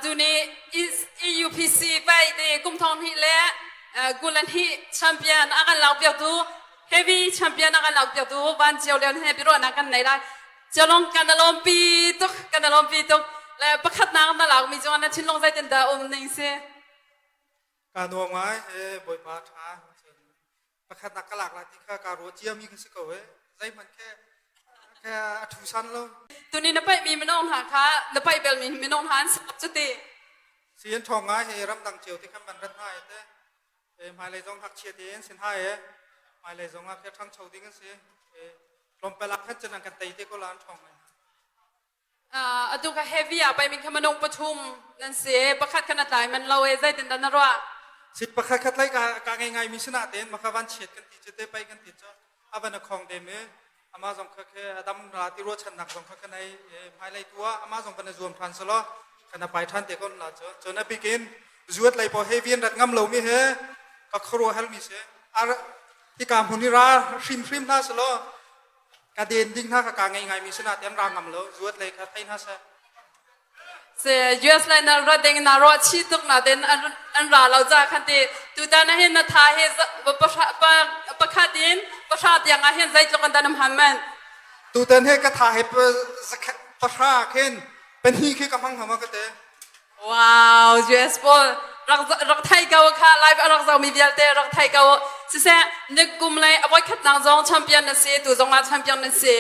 Tuni EUPC paih ti kum thong hnih le 22 champion a kan lak piaktu, heavy champion a kan lak piaktu Van Cio Lian he biaruahnak kan nei lai. Cialong, kan alawm pi tuk, kan alawm pi tuk. Le pakhatnak na lak mi cungah na thinlung zeitin dah um ning si? Ka nuam ngai e, Bawipa ṭha. Pakhatnak ka lak la ti kha ka ruah ciami kha si ko e. Zeihmanh khe khe a ṭhu san lo. Tuni na paih mi minung hna kha, na paih bel mi minung hna an sak cu ti. Si, an ṭhawng ngai he, ramdang cio ti khan van rat hna e te. E, hmailei zong ngakchia te an sin hai e. Hmailei zong ah khe ṭhangcho ding an si. E, tlawmpal ah khan cun an kan tei te ko la, an ṭhawng ngai. Atu ka heavy ah pei min kha minung pathum nan si, pakhat kha na tlai man lo e, zeitin dah na ruah? Sit pakhat khat lai ka ka ngei ngai mi sinah ten maka van chiat kan ti chu te, pai kan ti chu avan a khong dem e, ama zong kha khe adam ra ti ro chan nak zong kha kan ai hmai lei tua ama zong kan zuam than selo kana pai than te kon la chu. Chon a bikin zuat lei po heavy rat ngam lo mi he ka khoro hel mi se ar hi ka hmun ra hrim hrim na selo ka den ding hna ka ka ngei ngai mi sinah te an ra ngam lo, zuat lei kha thei hna seh. Se US lai na ra ding na ro chi tuk na den an ra lo cha khan ti. Tutan na hin na tha he pakhat in pahra tiang ah hin zeitluk an dan ham man? Tutan he ka tha he pahra khin pahnih khi ka hmang hama ka te. Wow, US pawl rak rak thai ko kha, live a rak zoh mi vialte rak thai ko. Siseh, nikum le a voikhat nang zong champion na si, tu zong ah champion na si.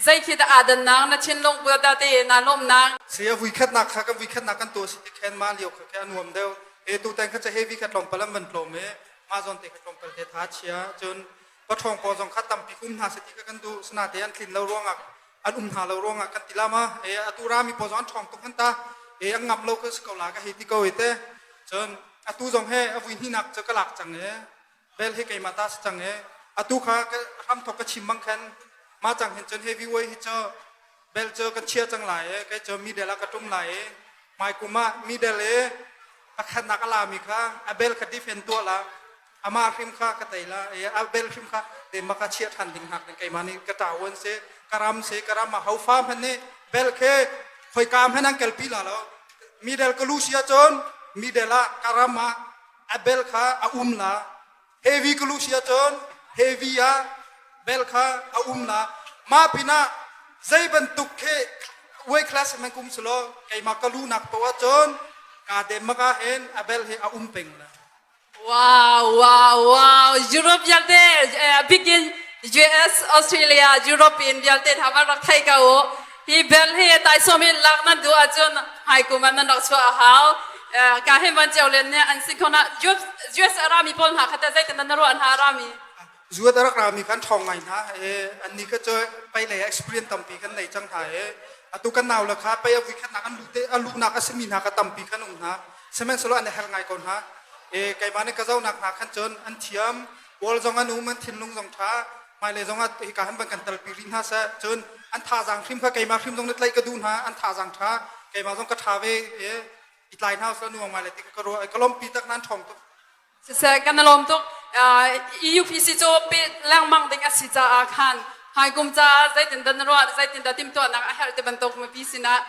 Zei khi dah aa dannak, na thinlung pu da te na lawmnak? Si, a vuikhat nak kha kan vuikhat nak kan tu si ti khen ma lio kha khe a nuam deuh e. Tu tan kha cha heavy kha tlawmpal an van tlawm e, ma zon te kha tlawmpal te tha chia cun pathong paw zong kha tampi um hna se ti kha kan du sana te, an tlin lo ruangah, an um hna lo ruangah kan ti lama e. Atu rami paw zong an ṭhawng tuk han ta e, an ngam lo ka si ko la ka hei ti ko e te. Cun atu zong he a vui hnih nak cu ka lak cang e, bel he keimah ta si cang e. Atu kha ka hram thok ka chim bang khan ma cang hin cun heavy weight hi cu bel cu kan chia cang lai e, kai cu middle ah ka ṭum lai e. Hmai kum ah middle e pakhat nak a la mi kha a bel kha defend tuah la, ama hrim kha ka tei la e, a bel hrim kha te maka chia than ding hnak ding keimah nih ka ṭawan se, ka ram se, ka ram ah ho fa hmanh nih bel khe khoi ka hmanh an kelpi la lo. Middle ka lu sia cun middle ah ka ram ah a bel kha a um la, heavy ka lu sia cun heavy ah bel kha a um la. Ma pinah zei bantuk khe weight class man kum selo, keimah ka lu nak poah cun ka dem maka hen a bel he a um peng la. Wow. Europe vialte, bikin US, Australia, European vialte hna van rak thei ko u. Hi bel hi taisawm in lak nan duh ahcun hmai kum ah nan rak chuah a hau. Ka hin van cio len nih an si khona US a rami pawl hna kha teh zeitin nan ruah hna, rami? Zuat a rak rami kan ṭhawng ngai hna e. Anni kha cu pei lei experience tampi kan nei cang hna e. Atu kan nau le kha pei a vui khatnak an lu te a lunak a simi hna kha tampi kan um hna, sihmanhsehlaw an i her ngai ko hna e. Keimah nih ka zohnak hna khan cun an thiam pawl zong an um, an thinlung zong ṭha. Hmailei zong ah hika han van kan talpi rih hna seh. Cun an thazaang hrim kha keimah hrim zong na tlaih ka duh hna, an thazaang ṭha, keimah zong ka ṭha ve e, i tlai hna usla nuang ngai le ti ka ruah. Ka lawmpi tak, nan ṭhawng tuk. Siseh, kan i lawm tuk. EUPC cu peh lengmang ding a si caah khan hmaikum caah zeitin dah na ruah, zeitin dah timhtuahnak a herh ti bantuk mipi sinah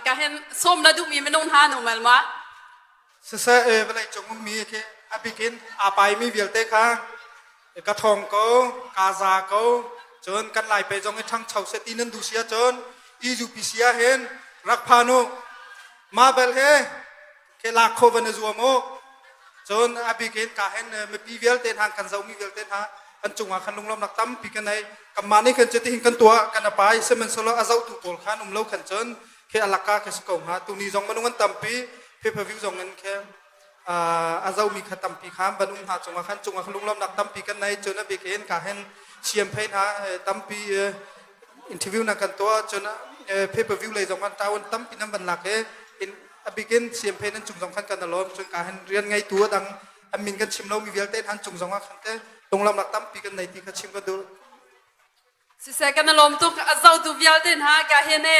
ka hin sawm na duhmi minung hna an um el ma? Siseh, vawlei cung ummi khi a bikin aa paimi vialte kha ka ṭhawng ko, ka za ko. Cun kan lai pe zong i ṭhangcho seh ti nan duh si ahcun EUPC ah hin rak phan u. Mah bel he ke lak kho van i zuam u. Cun a bik in ka hen mipi vialte hna, kan zomi vialte hna an cungah khan lunglawmnak tampi kan nei. Kanmah nih khan cuti hin kan tuah, kan apai, sihmanhsehlaw a zohtu pawl khan um lo khan cun khi alaka khi si ko hnga. Tuni zong minung an tampi, pay per view zong in khi a zomi kha tampi khan van um hna cungah khan cungah lunglawmnak tampi kan nei. Cun a bik in ka hen siam phei hna tampi interview na kan tuah, cun pay per view lei zong kan tawon tampi nan van lak i in a bikin siam phei nan cung zong khan kan alawm. Cun ka hen rian ngeitu a dang an min kan chim lomi vialte han cung zong ah khan te lunglamnak tampi kan nei ti kha chim ka duh. Siseh, kan lawm tuk. A zohtu vialte hna, ka hin e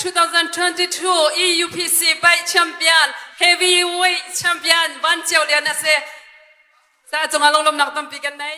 2022 EUPC Bike Champion, Heavyweight Champion Van Cio Lian a si. Sa cungah lunglawmnak tampi kan nei.